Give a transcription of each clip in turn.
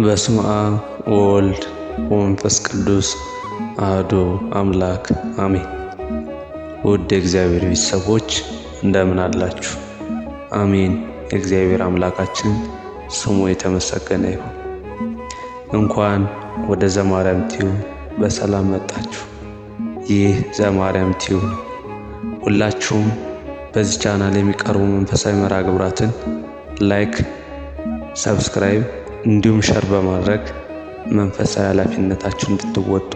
በስመ አብ ወወልድ ወመንፈስ ቅዱስ አሐዱ አምላክ አሜን። ውድ የእግዚአብሔር ቤተሰቦች እንደምን አላችሁ? አሜን። የእግዚአብሔር አምላካችን ስሙ የተመሰገነ ይሁን። እንኳን ወደ ዘማርያም ቲዩብ በሰላም መጣችሁ። ይህ ዘማርያም ቲዩብ ነው። ሁላችሁም በዚህ ቻናል የሚቀርቡ መንፈሳዊ መርሃ ግብራትን like፣ subscribe እንዲሁም share በማድረግ መንፈሳዊ ኃላፊነታችሁን እንድትወጡ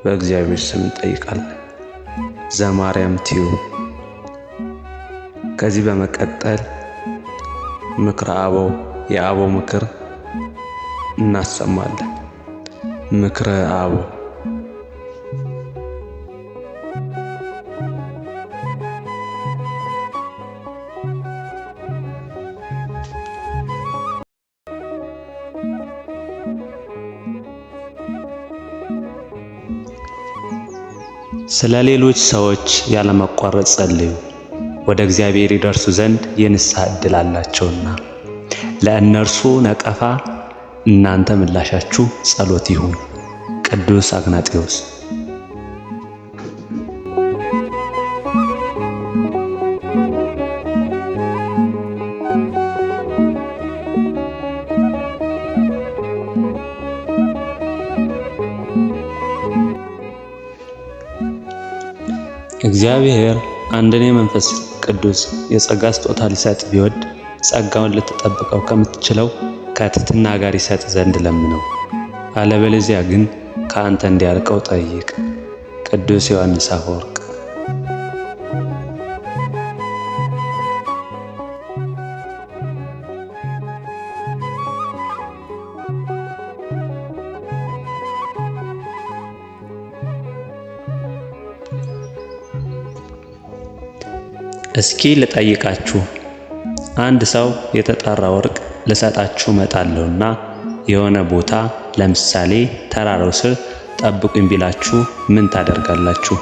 በእግዚአብሔር ስም እንጠይቃለን። ዘማርያም ቲዩብ። ከዚህ በመቀጠል ምክረ አበው የአበው ምክር እናሰማለን። ምክረ አበው። ስለ ሌሎች ሰዎች ያለማቋረጥ ጸልዩ፣ ወደ እግዚአብሔር ይደርሱ ዘንድ የንስሐ ዕድል አላቸውና። ለእነርሱ ነቀፋ እናንተ ምላሻችሁ ጸሎት ይሁን። ቅዱስ አግናጤዎስ። እግዚአብሔር አንድን የመንፈስ ቅዱስ የጸጋ ስጦታ ሊሰጥ ቢወድ ጸጋውን ልትጠብቀው ከምትችለው ከትሕትና ጋር ይሰጥ ዘንድ ለምነው። አለበለዚያ ግን ከአንተ እንዲያርቀው ጠይቅ። ቅዱስ ዮሐንስ አፈወርቅ። እስኪ ልጠይቃችሁ፣ አንድ ሰው የተጣራ ወርቅ ልሰጣችሁ እመጣለሁና የሆነ ቦታ ለምሳሌ ተራራው ስር ጠብቁኝ ቢላችሁ ምን ታደርጋላችሁ?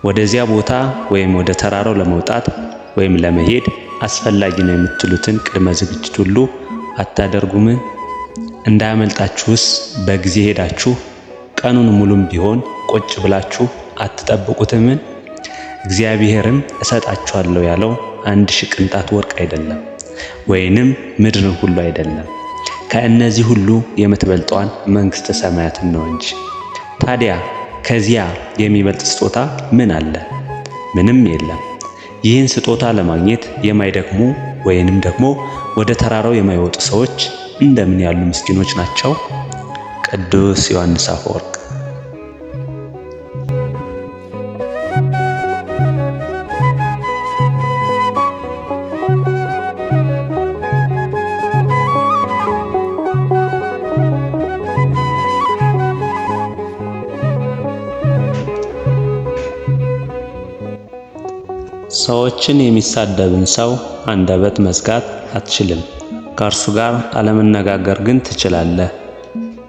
ወደዚያ ቦታ ወይም ወደ ተራራው ለመውጣት ወይም ለመሄድ አስፈላጊ ነው የምትሉትን ቅድመ ዝግጅት ሁሉ አታደርጉምን? እንዳያመልጣችሁስ በጊዜ ሄዳችሁ ቀኑን ሙሉም ቢሆን ቁጭ ብላችሁ አትጠብቁትምን? እግዚአብሔርም እሰጣችኋለሁ ያለው 1000 ቅንጣት ወርቅ አይደለም፣ ወይንም ምድርን ሁሉ አይደለም፣ ከእነዚህ ሁሉ የምትበልጠዋን መንግሥተ ሰማያትን ነው እንጂ። ታዲያ ከዚያ የሚበልጥ ስጦታ ምን አለ? ምንም የለም። ይህን ስጦታ ለማግኘት የማይደክሙ ወይንም ደግሞ ወደ ተራራው የማይወጡ ሰዎች እንደምን ያሉ ምስኪኖች ናቸው። ቅዱስ ዮሐንስ አፈወርቅ። ሰዎችን የሚሳደብን ሰው አንደበት መዝጋት አትችልም፣ ከእርሱ ጋር አለመነጋገር ግን ትችላለህ።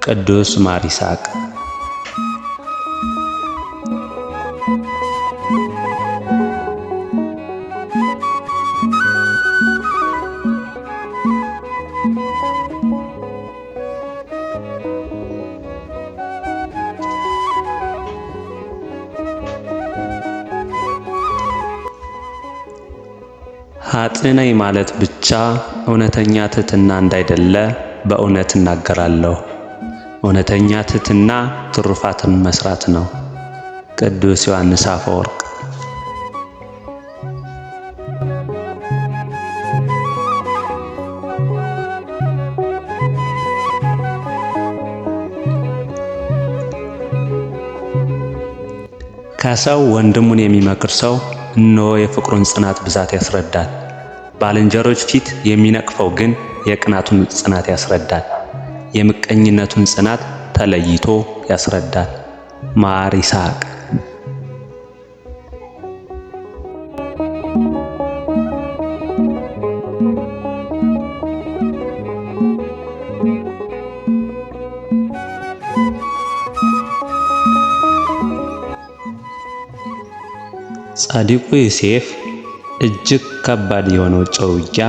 ቅዱስ ማር ይስሐቅ። ኃጥእ ነኝ ማለት ብቻ እውነተኛ ትሕትና እንዳይደለ በእውነት እናገራለሁ። እውነተኛ ትሕትና ትሩፋትን መስራት ነው። ቅዱስ ዮሐንስ አፈወርቅ። ከሰው ወንድሙን የሚመክር ሰው እነሆ የፍቅሩን ጽናት ብዛት ያስረዳል። ባልንጀሮች ፊት የሚነቅፈው ግን የቅናቱን ጽናት ያስረዳል። የምቀኝነቱን ጽናት ተለይቶ ያስረዳል። ማር ይስሐቅ። ጻድቁ ዮሴፍ እጅግ ከባድ የሆነው ውጊያ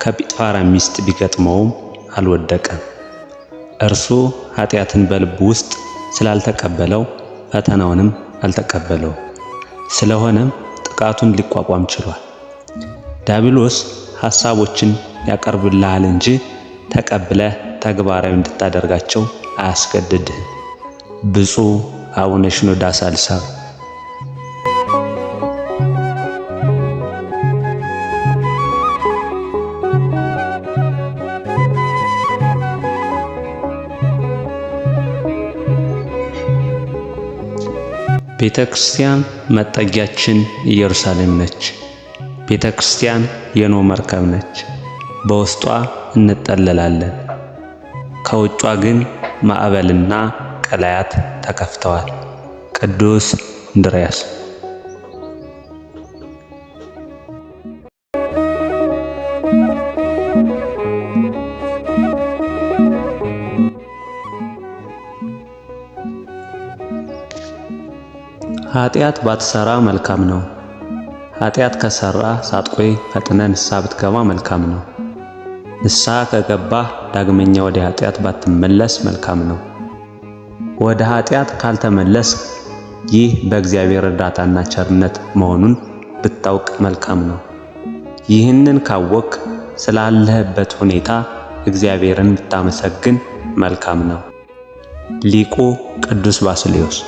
ከጲጥፋራ ሚስት ቢገጥመውም አልወደቀም። እርሱ ኃጢአትን በልቡ ውስጥ ስላልተቀበለው ፈተናውንም አልተቀበለው። ስለሆነም ጥቃቱን ሊቋቋም ችሏል። ዲያብሎስ ሐሳቦችን ያቀርብልሃል እንጂ ተቀብለህ ተግባራዊ እንድታደርጋቸው አያስገድድህም። ብፁዕ አቡነ ሽኖዳ ሳልሳዊ። ቤተ ክርስቲያን መጠጊያችን ኢየሩሳሌም ነች። ቤተ ክርስቲያን የኖህ መርከብ ነች። በውስጧ እንጠለላለን። ከውጯ ግን ማዕበልና ቀላያት ተከፍተዋል። ቅዱስ እንድርያስ። ኃጢአት ባትሰራ መልካም ነው። ኃጢአት ከሰራ ሳትቆይ ፈጥነህ ንስሐ ብትገባ መልካም ነው። ንስሐ ከገባህ ዳግመኛ ወደ ኃጢአት ባትመለስ መልካም ነው። ወደ ኃጢአት ካልተመለስክ ይህ በእግዚአብሔር እርዳታና ቸርነት መሆኑን ብታውቅ መልካም ነው። ይህንን ካወቅክ ስላለህበት ሁኔታ እግዚአብሔርን ብታመሰግን መልካም ነው። ሊቁ ቅዱስ ባስልዮስ።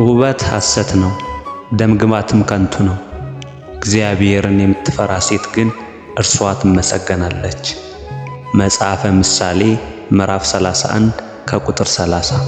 ውበት ሐሰት ነው፣ ደምግባትም ከንቱ ነው። እግዚአብሔርን የምትፈራ ሴት ግን እርሷ ትመሰገናለች። መጽሐፈ ምሳሌ ምዕራፍ 31 ከቁጥር 30።